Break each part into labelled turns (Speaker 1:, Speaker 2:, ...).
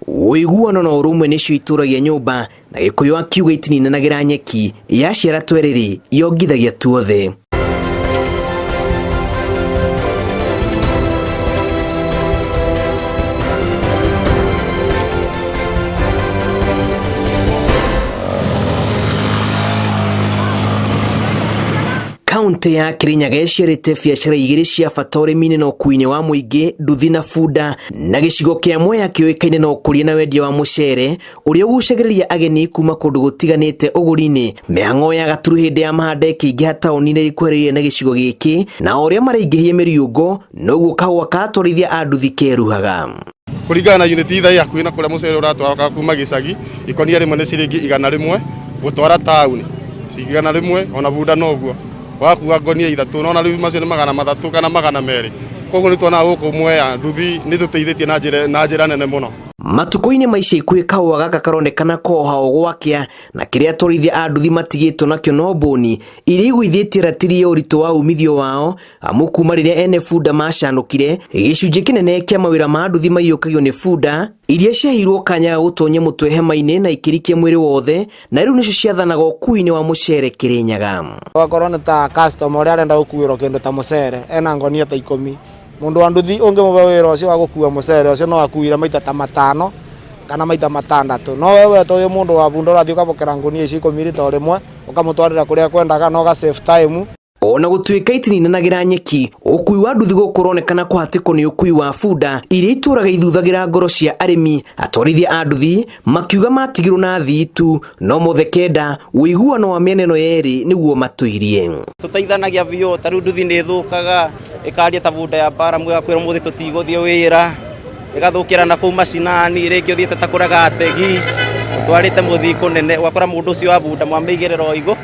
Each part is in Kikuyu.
Speaker 1: Ũiguano na ũrũmwe nĩcio itũragia nyũmba, na Gĩkũyũ akiuga itininanagĩra nyeki, yaciara twerĩrĩ yongithagia tuothe. Kaunti ya Kirinyaga ĩciarĩte biacara igĩrĩ cia bata ũrĩmi-inĩ na ũkuui-inĩ wa mũingĩ, nduthi na bunda, na gĩcigo kĩa Mwea kĩũĩkaine na ũkũria na wendia wa mũcere ũrĩa ũgucagĩrĩria ageni kuma kũndũ gũtiganĩte ũgũri-inĩ. Mĩhang'o ya gaturu hĩndĩ ya mahanda ĩkĩingĩha taũni-inĩ ikuhĩrĩirie na gĩcigo gĩkĩ, na o ũrĩa maraingĩhia mĩriũngo noguo kahũa ka atwarithia a nduthi keruhaga.
Speaker 2: Kũringana na unit ithaa hakuhĩ na kũrĩa mũcere ũratwarwo kuma gĩcagi, ikũnia rĩmwe nĩ ciringi 100 gũtwara taũni ciringi 100, ona bunda noguo wakua ngonia 3, nona rĩu macio nĩ 300 kana 200. Koguo nĩ tuonaga gũkũ Mwea nduthi nĩ tũteithĩtie na njĩra nene mũno.
Speaker 1: Matukũ-inĩ ma ica ikuhĩ kahũa gaka karonekana koha o gwakĩa, na kĩrĩa atwarithia a nduthi matigĩtwo nakĩo no mbũni iria igũithĩtie ratiri ya ũritũ wa umithio wao, amu kuma rĩrĩa ene bunda macanũkire, gĩcunjĩ kĩnene kĩa mawĩra ma nduthi maiyũkagio nĩ bunda iria ciaheirwo kanya ga gũtonya mũtwe hema-inĩ na ikĩrikia mwĩrĩ wothe, na rĩu nĩcio ciathanaga ũkuui-inĩ wa mũcere Kĩrĩnyaga.
Speaker 3: Okorwo nĩ ta customer ũrĩa arenda gũkuĩrwo kĩndũ ta mũcere ena ngonia ta 10, mũndũ wa nduthi ũngĩmũhe wĩra ũcio wa gũkua mũcere ũcio no akuire maita ta 5 kana maita 6. No we wetwo wĩ mũndũ wa bunda ũrathiĩ ũkamũkĩra ngũnia icio 10 rita o rĩmwe ũkamũtwarĩra kũrĩa akwendaga na ũga save time.
Speaker 1: Ona gũtuĩka itininanagĩra nyeki, ũkui wa nduthi gũkũ ũronekana kũhatĩkwo nĩ ũkui wa bunda iria itũraga ithuthagĩra ngoro cia arĩmi. Atwarithia a nduthi makiuga matigirwo na athii tu, no mothe kenda ũiguano wa mĩena ĩno yerĩ nĩguo matũirie.
Speaker 4: Tũteithanagia biũ, ta rĩu nduthi nĩ ĩthũkaga ĩkaria ta bunda ya mbara, mũgakwĩra ũmũthĩ tũtigũthiĩ wĩra, ĩgathũkĩra na kũu macinani, rĩngĩ ũthiĩte ta kũrega ategi, ũtwarĩte mũthii kũnene, ũgakora mũndũ ũcio wa bunda mwamĩigĩrĩra o igũ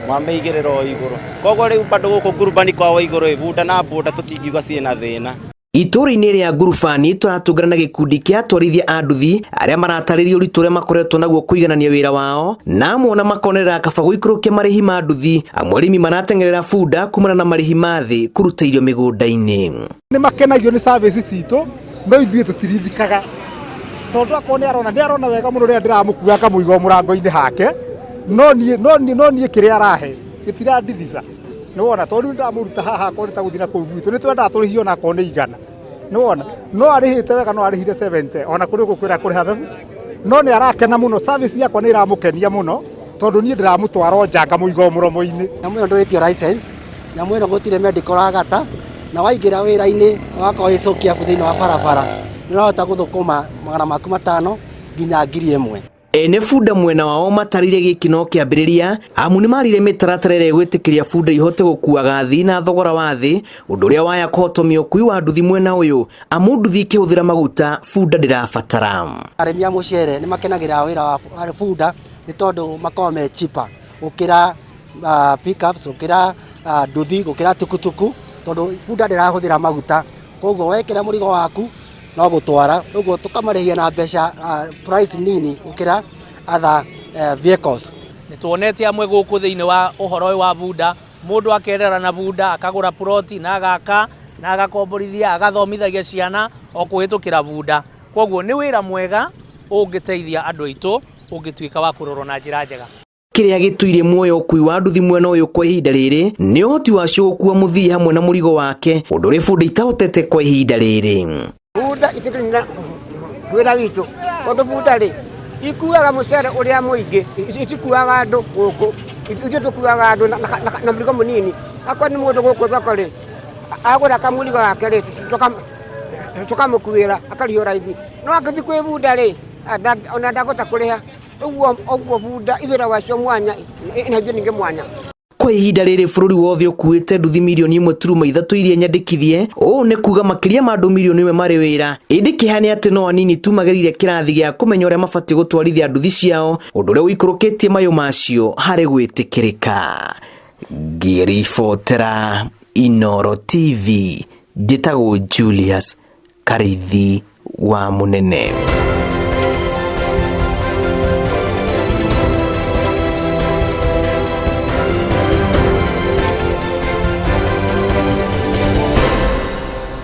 Speaker 4: mwamĩigĩrĩra o igũrũ. Koguo rĩu bado gũkũ ngurubani kwa Waigũrũ ĩ, bunda na bunda tũtingiuga ciĩna thĩna.
Speaker 1: Itũũra-inĩ rĩa Ngurubani tũratũngana na gĩkundi kĩa atwarithia a nduthi arĩa maratarĩria ũritũ ũrĩa makoretwo naguo kũiganania wĩra wao, na amwe ona makonerera kaba gũikũrũkia marĩhi ma nduthi, amwe arĩmi marateng'erera bunda kumana na marĩhi ma thĩ kũruta irio mĩgũnda-inĩ.
Speaker 5: Nĩ makenagio nĩ service citũ, no ithuĩ tũtirithikaga, tondũ akorwo nĩ arona, nĩ arona wega mũno rĩrĩa ndĩramũkua ngamũiga o mũrango-inĩ hake, no niĩ, no niĩ, no niĩ kĩrĩa arahe gĩtirandithica. Nĩwona, tondũ rĩu ndamũruta haha akorwo nĩ ta gũthiĩ na kũu gwitũ, nĩ twendaga tũrĩhio ona akorwo nĩ 100. Nĩwona, no arĩhĩte wega no arĩhire 70 ona kũrĩ ũguo kwĩra kũrĩha bebu, no nĩ arakena mũno, service yakwa nĩ ĩramũkenia mũno, tondũ niĩ ndĩramũtwara o nja ngamũiga o mũromo-inĩ.
Speaker 6: Nyamũ ĩno ndũrĩtio license, nyamũ ĩno gũtirĩ medical ũragata, na waingĩra wĩra-inĩ ũgakorwo wĩ sũkiabu thĩinĩ wa barabara, nĩ ũrahota gũthũkũma 500 nginya 1000.
Speaker 1: Ene bunda mwena wao matarire gĩkĩ no kĩambĩrĩria, amu nĩ marire mĩtaratara ĩrĩa ĩgwĩtĩkĩria bunda ihote gũkuaga athii na thogora wa thĩ, ũndũ ũrĩa waya kũhotomia ũkui wa nduthi mwena ũyũ, amu nduthi ikĩhũthĩra maguta bunda ndĩrabatara.
Speaker 6: Arĩmi a mũcere nĩ makenagĩra wĩra wa bunda nĩ tondũ makoragwo me cheaper gũkĩra pickups, gũkĩra nduthi, gũkĩra tukutuku, tondũ bunda ndĩrahũthĩra maguta, koguo wekĩra mũrigo waku no gũtwara, ũguo tũkamarĩhia na mbeca price nini gũkĩra other vehicles.
Speaker 7: Nĩ tuonete amwe gũkũ thĩinĩ wa ũhoro ũyũ wa bunda, mũndũ akerera na bunda, akagũra ploti na agaka na agakomborithia, agathomithagia ciana o kũhĩtũkĩra bunda. Koguo nĩ wĩra mwega ũngĩteithia andũ aitũ ũngĩtuĩka wa kũrorwo na njĩra njega.
Speaker 1: Kĩrĩa gĩtũire muoyo ũkui wa nduthi mwena ũyũ kwa ihinda rĩrĩ nĩ ũhoti wacio gũkua mũthii hamwe na mũrigo wake, ũndũ ũrĩa bunda itahotete kwa ihinda rĩrĩ.
Speaker 8: Bunda itikĩrĩ wĩra witũ tondũ bunda rĩ ikuaga mũcere ũrĩa mũingĩ, itikuaga andũ gũkũ, ithuĩ tũkuaga andũ na mũrigo mũnini. Akorwo nĩ mũndũ gũkũ thoko rĩ, agũra kamũrigo gake rĩ, tũkamũkuĩra akarĩhio raithi, no angĩthiĩ kwĩ bunda rĩ, ona ndangĩhota kũrĩha. Ũguo ũguo bunda wĩra wacio mwanya na ithuĩ ningĩ mwanya.
Speaker 1: Kwa ihinda rĩrĩ bũrũri wothe ũkuĩte nduthi 1.3 mirioni iria nyandĩkithie, ũũ nĩ kuga makĩria ma andũ 1 mirioni marĩ wĩra, ĩndĩ kĩeha nĩ atĩ no anini tu magereire kĩrathi gĩa kũmenya ũrĩa mabatiĩ gũtwarithia nduthi ciao, ũndũ ũrĩa ũikũrũkĩtie mayũ macio harĩ gwĩtĩkĩrĩka. Ngĩribotera Inooro TV, njĩtagwo Julius Karithi wa Mũnene.